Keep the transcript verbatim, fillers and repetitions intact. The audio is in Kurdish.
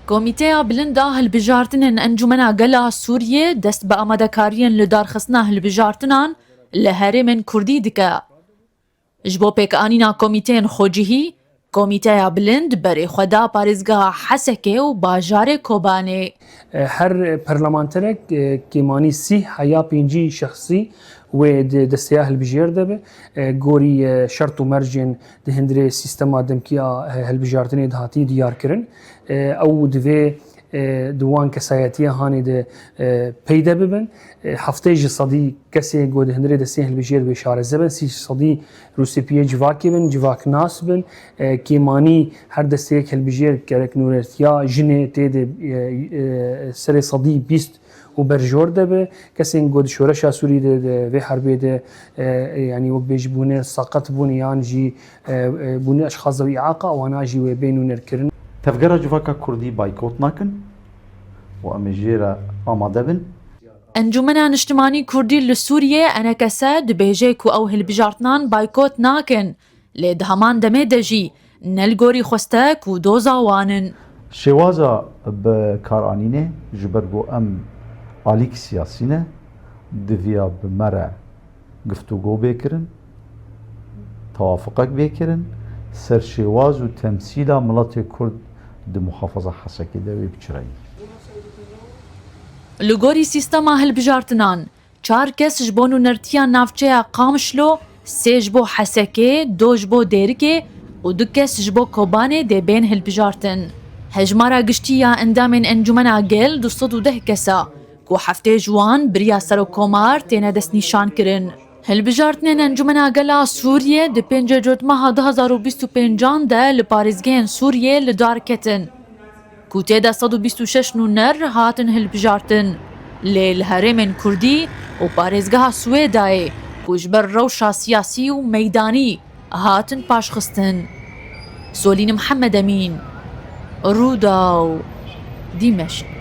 Komîteya Bilind a Hilbijartinên Encûmena Gela Sûriyê dest bi amadekariyên lidarxistina hilbijartinan li herêmên Kurdî dike. Ji bo pêkanîna komîteyên xwecihî, Komîteya Bilind berê xwe da parêzgeha Hesekê û bajarê Kobanê. Her parlamenterek kêmanî sîh heya pêncî şexsî wê di desteya hilbijêr de be. Gorî şert û mercên di hundirê sîstema demkî ya hilbijartinê de hatî diyar kirin. Ew divê e, di wan kesayetiya hanê de, e, peyde bibin. E, heftê ji sedî kesê ku di hundirê destê hilbijêr bê şareze bin, sî sedî rûspiyê civakê bin, civaknas bin. E, kêmanî her desteyek hilbijêr gerek nûnertiya jinê tê de, e, e, serê sedî bîst û berjor de be. Kesên ku di şoreşa Sûrî de, di vê herbê de, e, e, yanî wek bêjî bûne seqet bûn yan jî, e, e, bûne eşxas zewî îaqa, wana jî wê bê nûnerkirin. Tevgera Civaka Kurdî baykot nakin û em ê jê re amade bin. Encûmena Niştimanî Kurdî li Sûriyê, ENKS, dibêje ku ew hilbijartinan baykot nakin, lê di heman demê de jî ne li gorî xwestek û doza wan in. Şêwaza bi kar anînê, ji ber ku em alîk siyasî ne, diviya bi me re giftûgo bê kirin, tewafuqek bê kirin, ser şêwaz û temsîla miletê Kurd di muhafaza Hesekê de wê biçirayî. Li gorî sîstema hilbijartinan, çar kes ji bo nûnertiya navçeya Qamişlo, sê ji bo Hesekê, do ji bo Dêrikê û du kes ji bo Kobanê dê bên hilbijartin. Hejmara giştî ya endamên Encûmena Gel du sed û deh kes e, ku heftê ji wan bi riya Serokkomar têne destnîşankirin. Hilbijartinên Encûmena Gela Sûriyê di pêncê Cotmeha du hazar û bîst û pêncan de li parêzgehên Sûriyê li dar ketin, ku tê de sed û bîst û şeş nûner hatin hilbijartin. Lê li herêmên Kurdî û parêzgeha Swêdayê, ku ji ber rewşa siyasî û meydanî hatin paşxistin. Solîn Mihemed Emîn, Rûdaw, Dîmeşq.